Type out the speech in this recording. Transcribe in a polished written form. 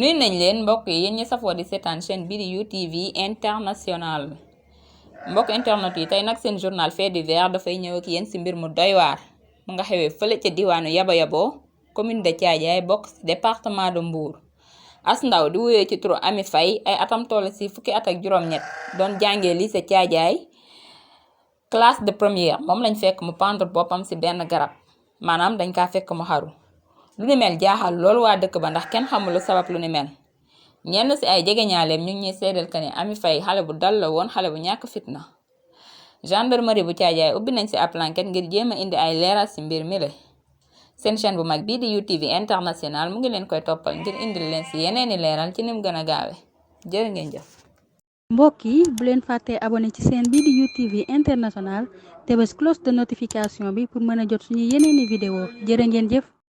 nuyu nañ leen mbokk yi yéen ñi safoo di seetaan chaîne bi di UTV international mbokk internet yi tey nag seen journal fait divers dafay ñëw ak yéen si mbir mu doy waar mu nga xewee fële ca diwaanu Yaba Yabo commune de Thiadiaye bokk si département de Mbour. As ndaw di wuyee ci turu Ami Faye ay atam toll si fukki at ak juróom-ñett doon jàngee lycée Thiadiaye classe de première moom lañ fekk mu pendre boppam si benn garab maanaam dañ kaa fekk mu xaru. lu ni mel jaaxal loolu waa dëkk ba ndax kenn xamul lu sabab lu ni mel ñenn si ay jegeñaaleem ñu ngi ñuy seedeel que ne Ami Faye xale bu dal la woon xale bu ñàkk fitna. gendarmerie bu Thiadiaye ubbi nañ si ab enquête ngir jéem a indi ay leeral si mbir mi la seen chaîne bu mag bii di UTV international mu ngi leen koy toppal ngir indil leen si yeneeni leeral ci ni mu gën a gaawe jërë ngeen jëf. mbokk yi bu leen fàttee abonné ci chaîne bii di UTV international te bés cloche de notification bi pour mën a jot suñu yeneeni vidéo jërë ngeen jëf.